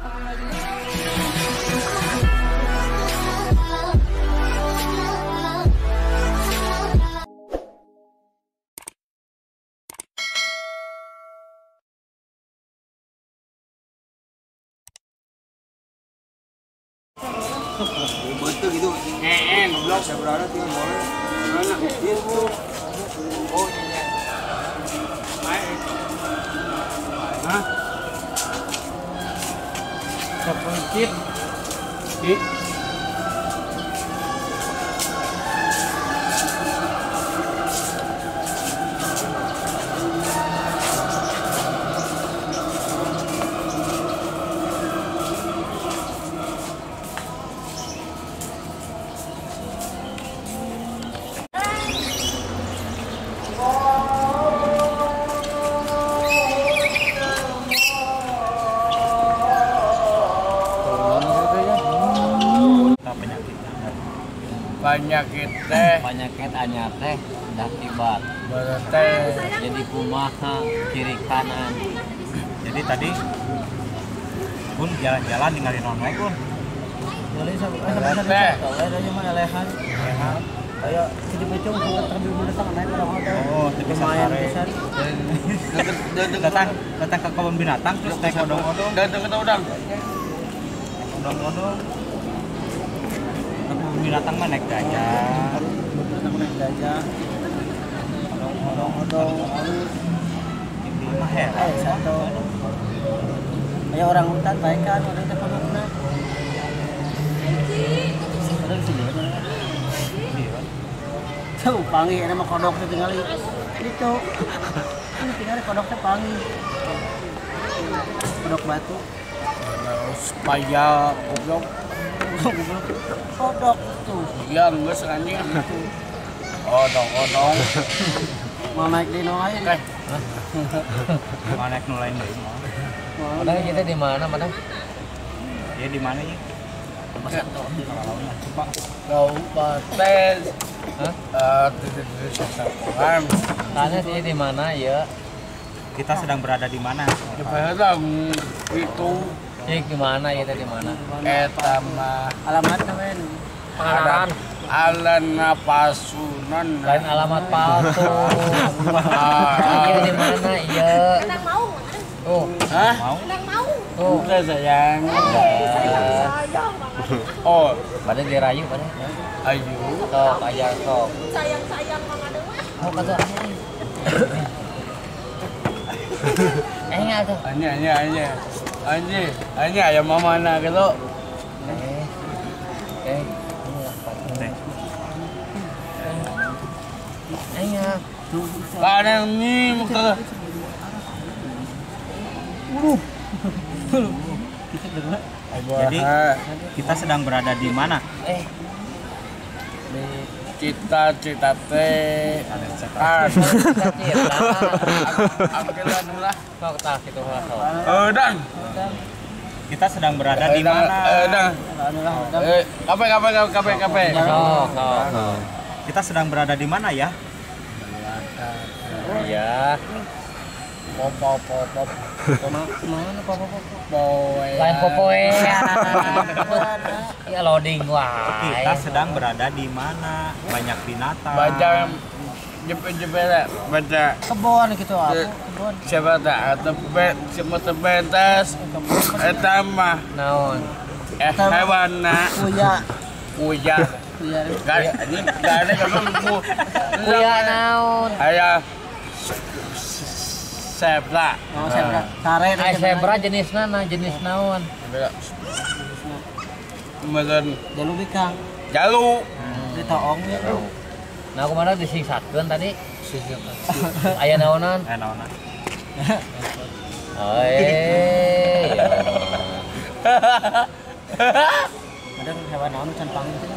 Betul gitu. Goblok saya berada tinggal boleh. Mana itu? Oh iya. Hah? Kepencit. Di. Penyakit teh, penyakit anyar teh dah tiba. Teh jadi kumaha kiri kanan. Jadi tadi pun jalan-jalan ninggalin non wae pun. Boleh sampai aja mah elehan. Kayak di pecung terbiru datang naik orang. Oh, lumayan pisan. Datang ke kebun binatang terus naik odong-odong. Datang ke udang. Odong-odong. Binatang mah naik gajah. Binatang naik gajah. Odong-odong halus. Ini mah heran. Satu. Kayak orang hutan baik kan, orang teh pamukna. Ada di sini. Tuh, panggih ini mah kodok teh tingali. Itu. Ini tingali kodok teh panggih. Kodok batu. Supaya goblok. Kodok tuh. Iya, geus anjing. Odong-odong. Mau naik di nu lain. Mau naik nu lain deui mah. Padahal kita di mana, Madam? Ya di mana ya? Kabupaten. Hah? Tanya sih di mana ya? Kita sedang berada di mana? Di Padang itu. Cik di mana ya di mana? Eta mah alamatna men. Pangandaran. Alana Pasunan. Lain alamat palsu. Iya di mana iya? Tenang mau. Tuh. Hah? Tenang mau. Tuh. Udah sayang. Sayang banget. Oh, pada dirayu pada. Ayo. Sok aja sok. Sayang-sayang Mang Adeng mah. Oh, kata. Enggak tuh. Anya. Anjir, ayam mama na gitu. Kadang nih muka. Jadi kita sedang berada di mana? Cita-cita teh. Dan. Kita sedang berada di mana? Kape. Kita sedang berada di mana ya? Iya. Pop. Mana pop. Lain popoe. Ya loading wah. Kita sedang berada di mana? Banyak binatang. Baca jepet baca kebon gitu apa? Kebon. Siapa tak atau siapa terbentas? Eta mah naon? Hewan na. Kuya. Ini gak ada kamu. Kuya naon? Ayah. Zebra. Oh, zebra. Sare. Ay, zebra jenisna nah, jenis naon? Meureun jalu bikang. Jalu. Ditoong ya. Nah, kumaha disingsatkeun tadi? Aya naonan? Aya naonan. Eh. Ada hewan naon can panggih teh?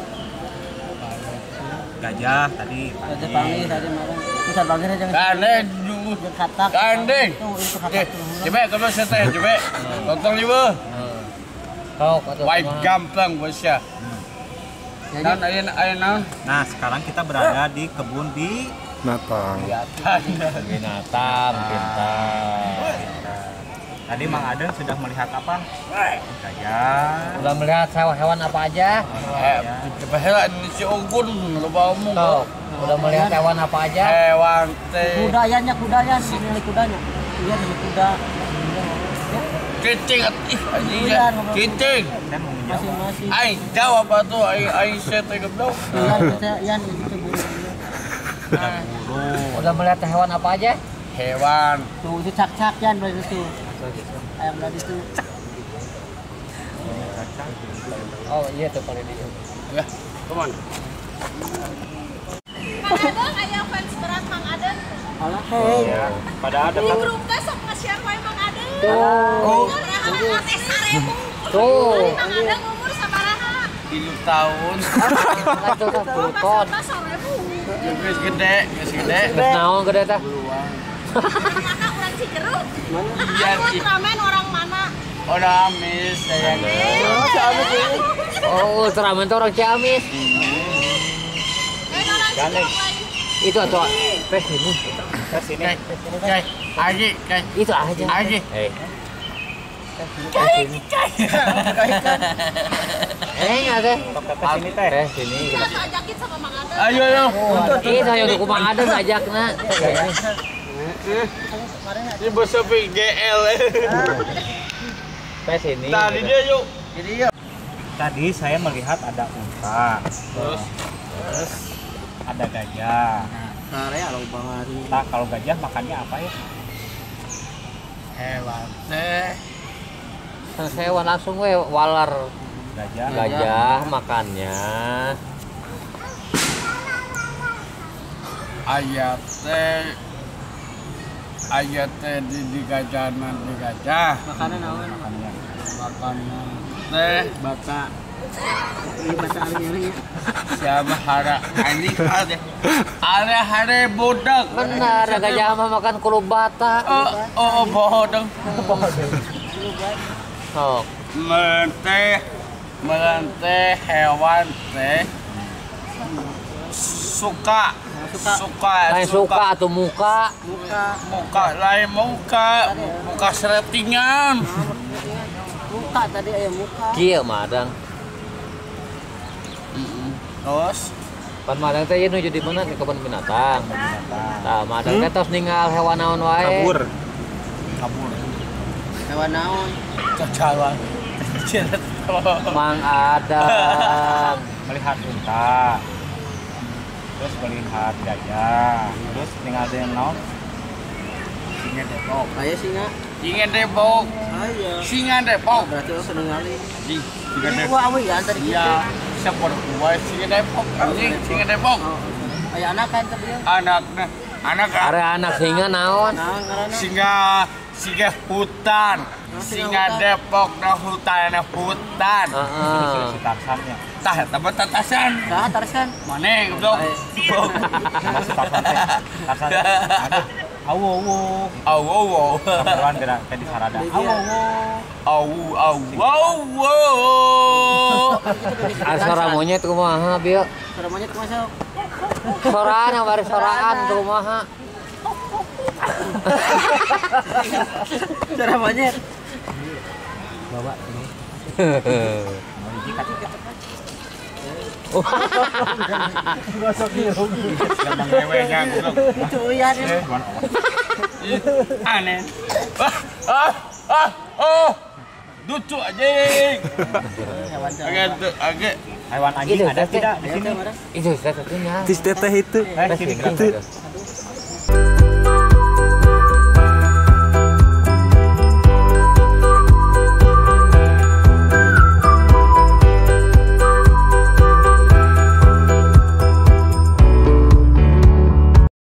Gajah tadi. Gajah panggih tadi marah. Can panggih aja. Kandeng. Katak. Kandeng. Tuh, itu katak. Coba kamu seteh, coba. Tonton ieu. Sok atuh. Wai gampang bos ya. Naon aya naon? Nah, sekarang kita berada di kebun di Natang. Binatang, pintar. Tadi Mang Adeng sudah melihat apa? Gajah. Udah melihat hewan apa aja? Si Ogun loba omong. Udah melihat hewan apa aja? Hewan teh. Kudanya, kudanya, ningali kudanya. Iya, ningali kuda. Cicing ih anjing. Cicing. Masih. Aing jawab atuh aing aing set teh goblok. Iya, itu burung. Udah melihat hewan apa aja? Hewan. Tuh itu cak-cak yan berarti itu. Ayam berarti itu. Oh iya tuh paling dia. Ya, come on. Mang Adeng aya fans berat Mang Adeng. Alah hei. Pada ada di grup teh sok nge-share wae Mang Adeng. Tuh. Teh 1000. Tuh. Mang Adeng umur sabaraha? 3 tahun. 10 tahun. Geus gede, geus gede. Geus naon gede teh? Orang mana? Orang Cijeruk. Iya, Ultraman orang mana? Orang Amis sayang. Oh, Ultraman itu orang Ciamis. Itu atau teh sini. Teh sini. Kai, Agi, kai. Itu aja. Agi. Eh. Kai, kai. Eh, ada. Teh sini teh. Teh sini. Kita ajakin sama Mang Adeng. Ayo, ayo. Itu ayo ke Mang Adeng ajakna. Ini bos GL. Teh sini. Tadi dia yuk. Ini yuk. Tadi saya melihat ada unta. Terus ada gajah. Nah, kalau gajah makannya apa ya? Hewan teh. Hewan langsung we walar. Gajah. Gajah makannya. Ayat teh. Ayat teh di gajah di gajah. Makanan naon? Makanan teh bata. Ini bata ari-ari ya. Siapa hara anjing ada. Ada hare bodak. Benar, gajah mah makan kulub bata. Oh, oh, bodeng. Sok. Menteh hewan teh suka lain suka atau muka lain muka muka seretingan muka tadi aya muka kieu madang. Terus pan madang teh ieu nuju di mana di kebun binatang. Tah madang teh tos ninggal hewan naon wae. Kabur hewan naon cacalan. Mang Adeng melihat unta, terus melihat gajah, terus tinggal ada yang naon? Singa Depok. Aya singa. Singa Depok. Aya. Singa Depok. Berarti lu seneng ngali. Singa Depok. Wah, awi ya tadi. Iya, sepor gua singa Depok. Anjing, singa Depok. Aya anak kan tadi. Anakna, anak. Are anak singa naon? Singa, singa hutan. Singa Depok na hutan, na hutan. Heeh. Si Tarsannya. Tah, eta Tarsan. Tah, Tarsan. Mane goblok. Si Tarsan teh. Tarsan. Aduh. Awu awu. Awu awu. Kaberuan gerak teh di sarada. Awu awu. Awu awu awu. Ah, suara monyet kumaha, Bieu? Suara monyet kumaha sok? Soraan bari soraan kumaha? Suara monyet. Bawa ini. Gosok hidung. Gampang ngewenya goblok. Itu ya. Aneh. Ah ah oh. Lucu anjing. Agak hewan anjing ada tidak di sini? Itu satunya. Tis teteh itu. Sini.